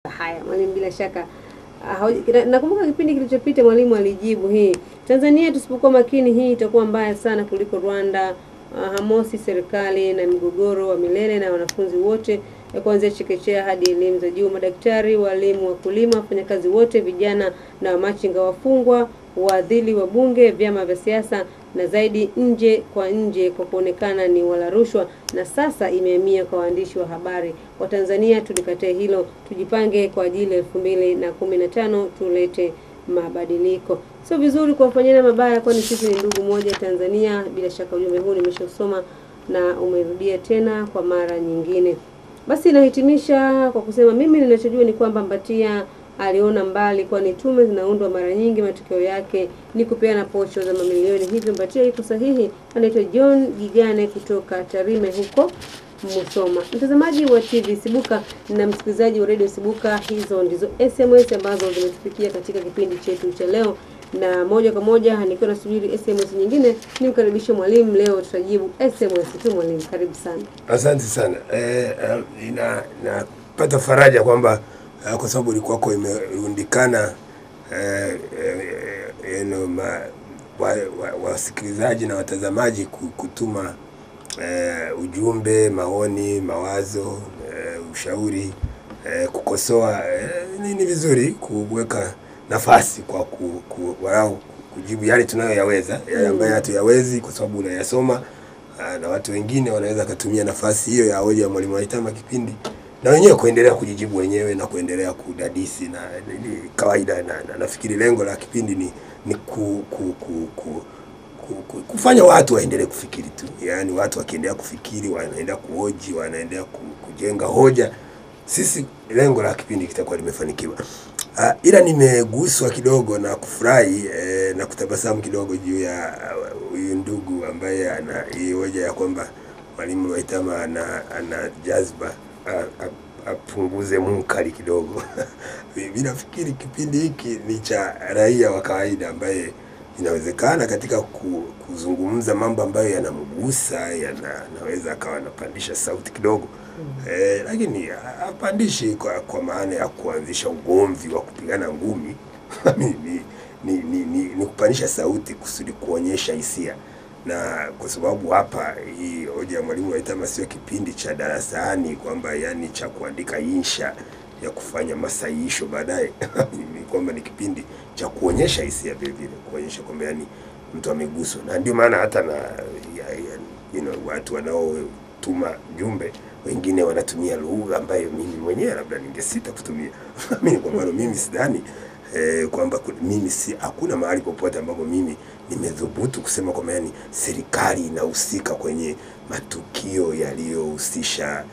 Haya mwalimu, bila shaka nakumbuka kipindi kilichopita mwalimu alijibu hii, Tanzania tusipokuwa makini hii itakuwa mbaya sana kuliko Rwanda. Hamosi serikali na migogoro wa milele na wanafunzi wote kuanzia chekechea hadi elimu za juu, madaktari, walimu, wakulima, wafanyakazi wote, vijana na wamachinga, wafungwa, waadhili, wabunge, vyama vya siasa na zaidi nje kwa nje kwa kuonekana ni wala rushwa, na sasa imehamia kwa waandishi wa habari wa Tanzania. Tulikatae hilo, tujipange kwa ajili ya 2015 tulete mabadiliko. Sio vizuri kuwafanyana mabaya, kwani sisi ni ndugu moja Tanzania. Bila shaka ujumbe huu nimeshausoma na umerudia tena kwa mara nyingine. Basi nahitimisha kwa kusema mimi ninachojua ni kwamba Mbatia aliona mbali, kwani tume zinaundwa mara nyingi, matokeo yake ni kupeana posho za mamilioni. Hivyo Mbatia yuko sahihi. Anaitwa John Gigane kutoka Tarime huko Musoma. Mtazamaji wa TV Sibuka na msikilizaji wa Radio Sibuka, hizo ndizo SMS ambazo zimetufikia katika kipindi chetu cha leo, na moja kwa moja nikiwa nasubiri SMS nyingine nimkaribishe mwalimu. Leo tutajibu SMS tu. Mwalimu, karibu sana. Asante sana. Napata faraja kwamba kwa sababu ilikuwa imerundikana wasikilizaji na watazamaji kutuma ujumbe, maoni, mawazo, ushauri, kukosoa. Ni vizuri kuweka nafasi kwa walau kujibu yale tunayoyaweza, yale ambayo hatuyawezi kwa sababu unayasoma, na watu wengine wanaweza kutumia nafasi hiyo ya hoja ya Mwalimu Lwaitama kipindi na wenyewe kuendelea kujijibu wenyewe na kuendelea kudadisi, na ni kawaida. Na nafikiri lengo la kipindi ni kufanya watu waendelee kufikiri tu. Yaani watu wakiendelea kufikiri, wanaendelea kuhoji, wanaendelea kujenga hoja, sisi lengo la kipindi kitakuwa limefanikiwa. Ila nimeguswa kidogo na kufurahi na kutabasamu kidogo juu ya huyu ndugu ambaye ana hii hoja ya kwamba Mwalimu Lwaitama ana jazba, apunguze munkari kidogo. Mimi nafikiri kipindi hiki ni cha raia wa kawaida ambaye inawezekana katika kuzungumza mambo ambayo yanamgusa, yanaweza akawa anapandisha sauti kidogo. Lakini hapandishi kwa maana ya kuanzisha ugomvi wa kupigana ngumi. Ni kupandisha sauti kusudi kuonyesha hisia. Na kwa sababu hapa hii hoja ya Mwalimu Lwaitama sio kipindi cha darasani kwamba yani cha kuandika insha ya kufanya masahihisho baadaye. Kwamba ni kipindi cha kuonyesha hisia vile vile, kuonyesha kwamba yani mtu ameguswa. Na ndio maana hata na watu wanaotuma jumbe wengine wanatumia lugha ambayo mimi mwenyewe labda ningesita kutumia. Mimi kwa mfano mimi sidhani kwamba mimi si hakuna mahali popote ambapo mimi nimedhubutu kusema kwamba yani serikali inahusika kwenye matukio yaliyohusisha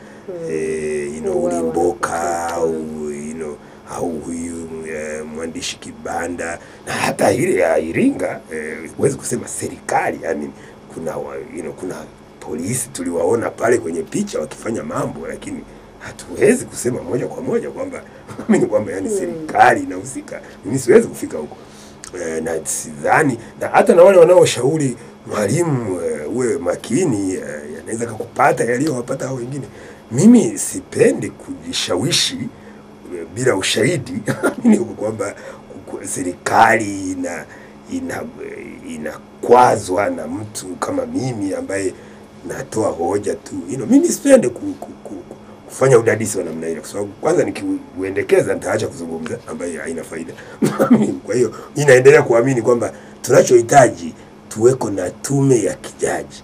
Ulimboka au au huyu mwandishi Kibanda na hata ile ya Iringa. Huwezi kusema serikali, I mean, kuna kuna polisi tuliwaona pale kwenye picha wakifanya mambo, lakini hatuwezi kusema moja kwa moja kwamba mimi kwamba yani serikali inahusika. Mimi siwezi kufika huko. Na sidhani, na hata na wale wanaoshauri mwalimu uwe makini, yanaweza kukupata yaliyowapata hao wengine. Mimi sipendi kujishawishi bila ushahidi mimi kwamba serikali inakwazwa na mtu kama mimi ambaye natoa hoja tu. Mimi sipendi kufanya udadisi wa namna ile, kwa sababu kwanza nikiuendekeza nitaacha kuzungumza ambaye haina faida. Kwa hiyo ninaendelea kuamini kwamba tunachohitaji tuweko na tume ya kijaji.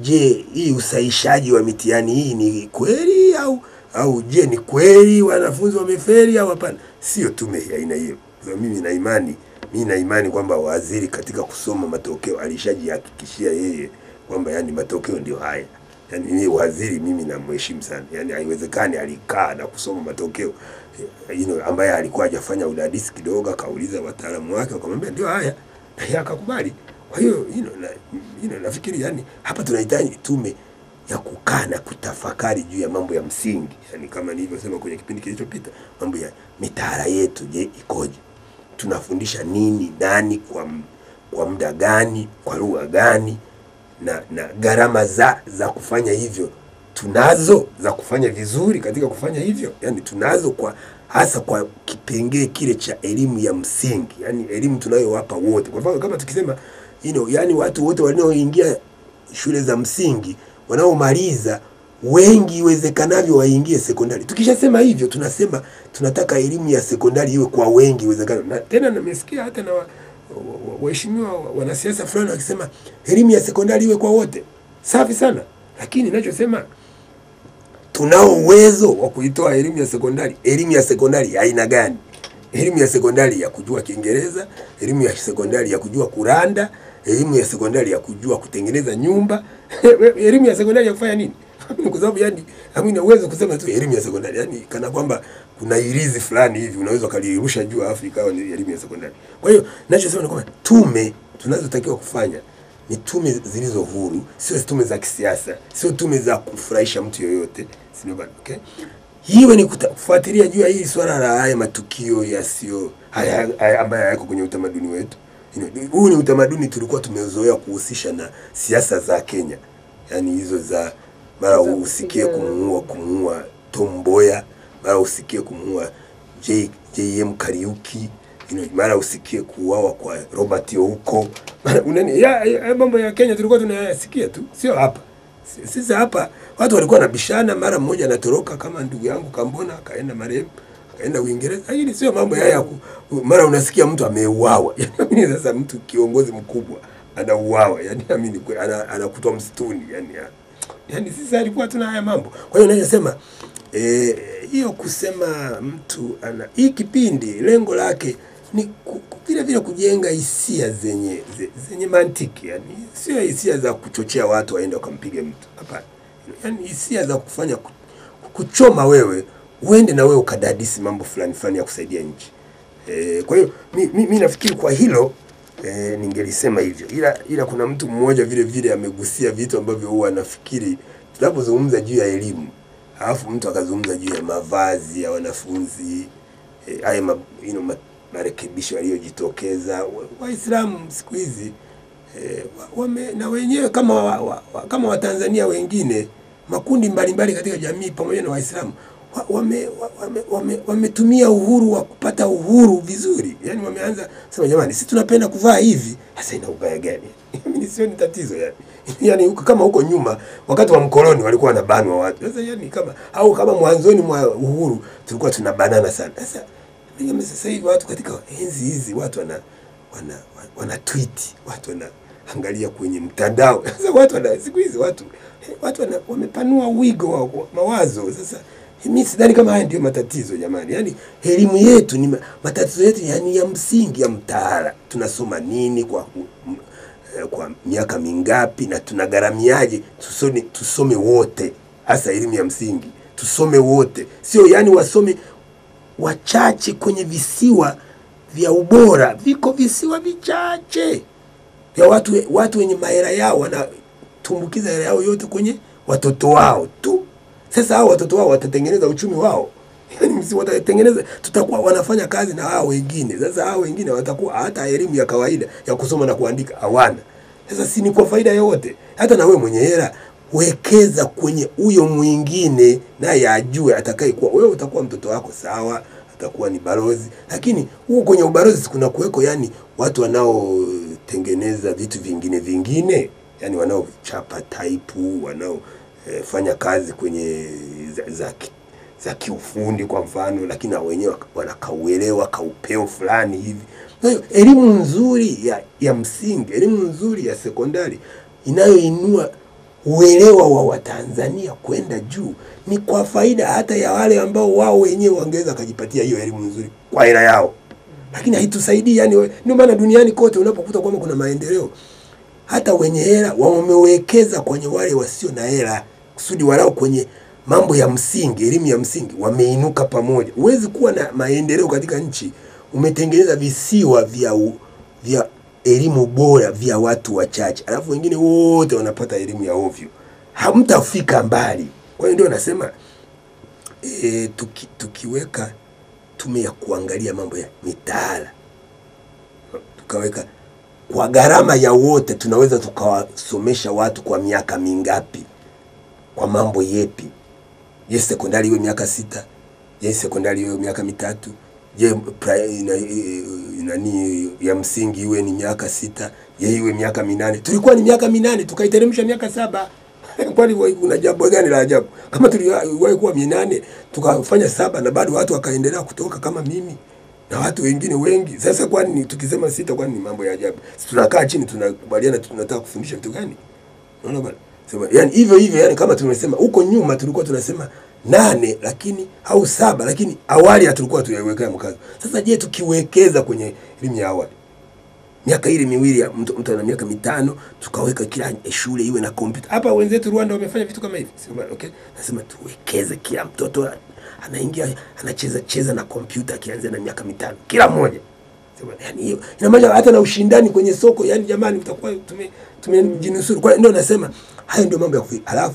Je, hii usahishaji wa mitihani hii ni kweli au je ni kweli wanafunzi wamefeli au hapana? Sio tume ya aina hiyo. Mimi na imani kwamba waziri katika kusoma matokeo alishajihakikishia yeye kwamba yani matokeo ndio haya. Yani mimi waziri mimi namheshimu sana. Yani haiwezekani alikaa na kusoma matokeo ambaye alikuwa hajafanya udadisi kidogo, akauliza wataalamu wake wakamwambia ndio haya, na yeye akakubali. Kwa hiyo nafikiri yani hapa tunahitaji tume ya kukaa na kutafakari juu ya mambo ya msingi. Yani kama nilivyosema kwenye kipindi kilichopita, mambo ya mitaala yetu, je, ikoje? Tunafundisha nini, nani, kwa muda gani, kwa lugha gani, na gharama za kufanya hivyo Tunazo za kufanya vizuri katika kufanya hivyo? Yani tunazo kwa hasa kwa kipengee kile cha elimu ya msingi, yani elimu tunayowapa wote. Kwa mfano kama tukisema yani watu wote wanaoingia shule za msingi wanaomaliza wengi iwezekanavyo waingie sekondari. Tukishasema hivyo tunasema tunataka elimu ya sekondari iwe kwa wengi iwezekanavyo. Na tena nimesikia hata na waheshimiwa wanasiasa fulani wakisema elimu ya sekondari iwe kwa wote. Safi sana. Lakini ninachosema tunao uwezo wa kuitoa elimu ya sekondari. Elimu ya sekondari ya aina gani? Elimu ya sekondari ya kujua Kiingereza, elimu ya sekondari ya kujua kuranda, elimu ya sekondari ya kujua kutengeneza nyumba, elimu ya sekondari ya kufanya nini? Kwa sababu yani hamna uwezo kusema tu elimu ya sekondari, yani kana kwamba kuna ilizi fulani hivi unaweza kalirusha juu Afrika au ni elimu ya sekondari. Kwa hiyo ninachosema ni kwamba tume tunazotakiwa kufanya ni tume zilizo huru, sio tume za kisiasa, sio tume za kufurahisha mtu yoyote, sio bana, okay? Hiyo ni kufuatilia juu ya hili swala la haya matukio yasiyo haya ambayo yako kwenye utamaduni wetu. Huu ni utamaduni tulikuwa tumezoea kuhusisha na siasa za Kenya. Yani hizo za mara usikie kumuua Tom Mboya, mara usikie kumuua JM Kariuki, mara usikie kuuawa kwa Robert Ouko. Mara unani ya mambo ya Kenya tulikuwa tunayasikia tu, sio hapa. Sisi hapa watu walikuwa wanabishana, mara mmoja anatoroka kama ndugu yangu Kambona akaenda marehemu, akaenda Uingereza. Lakini sio mambo haya mara unasikia mtu ameuawa. Yaani sasa mtu kiongozi mkubwa anauawa, yani amini anakutwa msituni, yani sisi alikuwa tuna haya mambo. Kwa hiyo ninachosema hiyo kusema mtu ana hii kipindi lengo lake ni vile vile kujenga hisia zenye mantiki, yani sio hisia za kuchochea watu waende wakampiga mtu. Hapana. Yani hisia za kufanya kuchoma wewe uende na wewe ukadadisi mambo fulani fulani ya kusaidia nchi. Kwa hiyo mimi nafikiri kwa hilo ningelisema hivyo. Ila kuna mtu mmoja vile vile amegusia vitu ambavyo huwa nafikiri tunapozungumza juu ya elimu, alafu mtu akazungumza juu ya mavazi ya wanafunzi, haya marekebisho yaliyojitokeza. Waislamu siku hizi na wenyewe kama Watanzania wengine, makundi mbalimbali katika jamii pamoja na Waislamu wametumia uhuru wa kupata uhuru vizuri. Yani wameanza sema jamani, sisi tunapenda kuvaa hivi, hasa ina ubaya gani? Mimi sioni tatizo yani. Yani huko kama huko nyuma wakati wa mkoloni walikuwa wanabanwa watu. Sasa yani kama au kama mwanzoni mwa uhuru tulikuwa tunabanana sana. Sasa mimi sasa hivi watu katika enzi hizi watu wana tweet, watu wanaangalia kwenye mtandao. Sasa watu wana siku hizi watu wamepanua wigo wa mawazo. Sasa mimi sidhani kama haya ndio matatizo jamani. Yani elimu yetu ni matatizo yetu yani ya msingi ya mtaala. Tunasoma nini kwa miaka mingapi na tunagharamiaje? Tusome wote, hasa elimu ya msingi. Tusome wote. Sio yani wasome wachache kwenye visiwa vya ubora. Viko visiwa vichache vya watu wenye mahela yao wanatumbukiza hela yao yote kwenye watoto wao tu. Sasa hao watoto wao watatengeneza uchumi wao. Yaani msi watatengeneza, tutakuwa wanafanya kazi na hao wengine. Sasa hao wengine watakuwa hata elimu ya kawaida ya kusoma na kuandika hawana. Sasa si ni kwa faida yote. Hata na wewe mwenye hela wekeza kwenye huyo mwingine naye ajue atakayekuwa. Wewe utakuwa mtoto wako sawa, atakuwa ni balozi. Lakini huko kwenye ubalozi kuna kuweko yani watu wanaotengeneza vitu vingine vingine, yani wanaochapa type, wanao fanya kazi kwenye za kiufundi kwa mfano, lakini wenyewe wanakauelewa kaupeo fulani hivi. Kwa hiyo elimu nzuri ya msingi, elimu nzuri ya sekondari inayoinua uelewa wa Watanzania kwenda juu ni kwa faida hata ya wale ambao wao wenyewe wangeweza kujipatia hiyo elimu nzuri kwa hela yao. Lakini haitusaidii yani. Ndio maana duniani kote unapokuta kwamba kuna maendeleo, hata wenye hela wamewekeza kwenye wale wasio na hela kusudi walao kwenye mambo ya msingi, elimu ya msingi wameinuka pamoja. Huwezi kuwa na maendeleo katika nchi umetengeneza visiwa vya elimu bora vya watu wachache, alafu wengine wote wanapata elimu ya ovyo. Hamtafika mbali. Kwa hiyo ndio nasema tukiweka tume ya kuangalia mambo ya mitaala, tukaweka kwa gharama ya wote, tunaweza tukawasomesha watu kwa miaka mingapi? Kwa mambo yepi? Je, sekondari iwe miaka 6? Je, sekondari iwe miaka 3? Je, nani ya msingi iwe ni miaka 6? Je, iwe miaka 8? Tulikuwa ni miaka 8 tukaiteremsha miaka 7. Kwani kuna jambo gani la ajabu? Kama tuliwahi kuwa 8 tukafanya 7 na bado watu wakaendelea kutoka kama mimi na watu wengine wengi. Sasa kwani tukisema 6 kwani ni mambo ya ajabu? Sisi tunakaa chini tunakubaliana tunataka kufundisha vitu gani? Unaona bwana? Sema yani hivyo hivyo, yani kama tumesema huko nyuma tulikuwa tunasema 8 lakini au 7, lakini awali hatulikuwa tuyaiwekea mkazo. Sasa je, tukiwekeza kwenye elimu ya awali miaka ile miwili, mtu ana miaka 5, tukaweka kila shule iwe na kompyuta. Hapa wenzetu Rwanda wamefanya vitu kama hivi. Sema okay, nasema tuwekeze kila mtoto anaingia anacheza cheza na kompyuta akianza na miaka 5 kila mmoja. Sema yani hiyo ina maana hata na ushindani kwenye soko, yani jamani utakuwa tumejinusuru. Kwa ndio nasema hayo ndio mambo ya kufikiri. Alafu